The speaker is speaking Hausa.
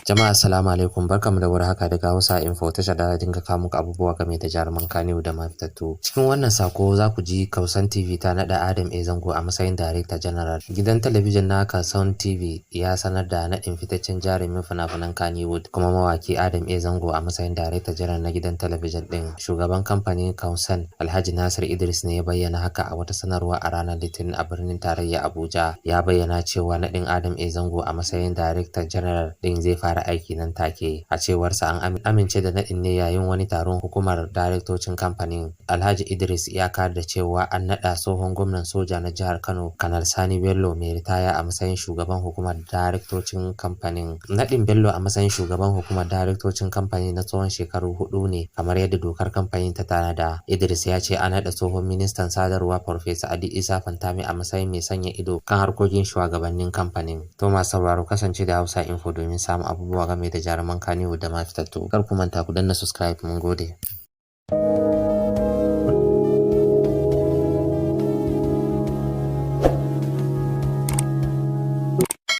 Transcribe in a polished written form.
Jama'a, assalamu alaikum, barkamu da warhaka daga Hausa Info, tashar da dinga kawo muku abubuwa game da jaruman Kannywood da ma fitattu. Cikin wannan sako za ku ji Kausan TV ta naɗa Adam A Zango a matsayin Director General. Gidan talabijin na Kausan TV ya sanar da naɗin fitaccen jarumin fina-finan Kannywood kuma mawaki Adam A Zango a matsayin Director General na gidan talabijin ɗin. Shugaban kamfanin Kausan, Alhaji Nasir Idris, ne ya bayyana haka a wata sanarwa a ranar Litinin a birnin tarayya Abuja. Ya bayyana cewa naɗin Adam A Zango a matsayin Director General ɗin zai fara aiki nan take. A cewarsa, an amince da naɗin ne yayin wani taron hukumar daraktocin kamfanin. Alhaji Idris ya kara da cewa an naɗa tsohon gwamnan soja na jihar Kano, Kanal Sani Bello mai ritaya, a matsayin shugaban hukumar daraktocin kamfanin. Naɗin Bello a matsayin shugaban hukumar daraktocin kamfanin na tsawon shekaru 4 ne, kamar yadda dokar kamfanin ta tanada. Idris ya ce an naɗa tsohon ministan sadarwa, Farfesa Ali Isa Pantami, a matsayin mai sanya ido kan harkokin shugabannin kamfanin. To, masu sauraro, kasance da Hausa Info domin samun abubuwa game da jaruman Kannywood da ma fitattu. Kar ku manta ku danna subscribe, mun gode.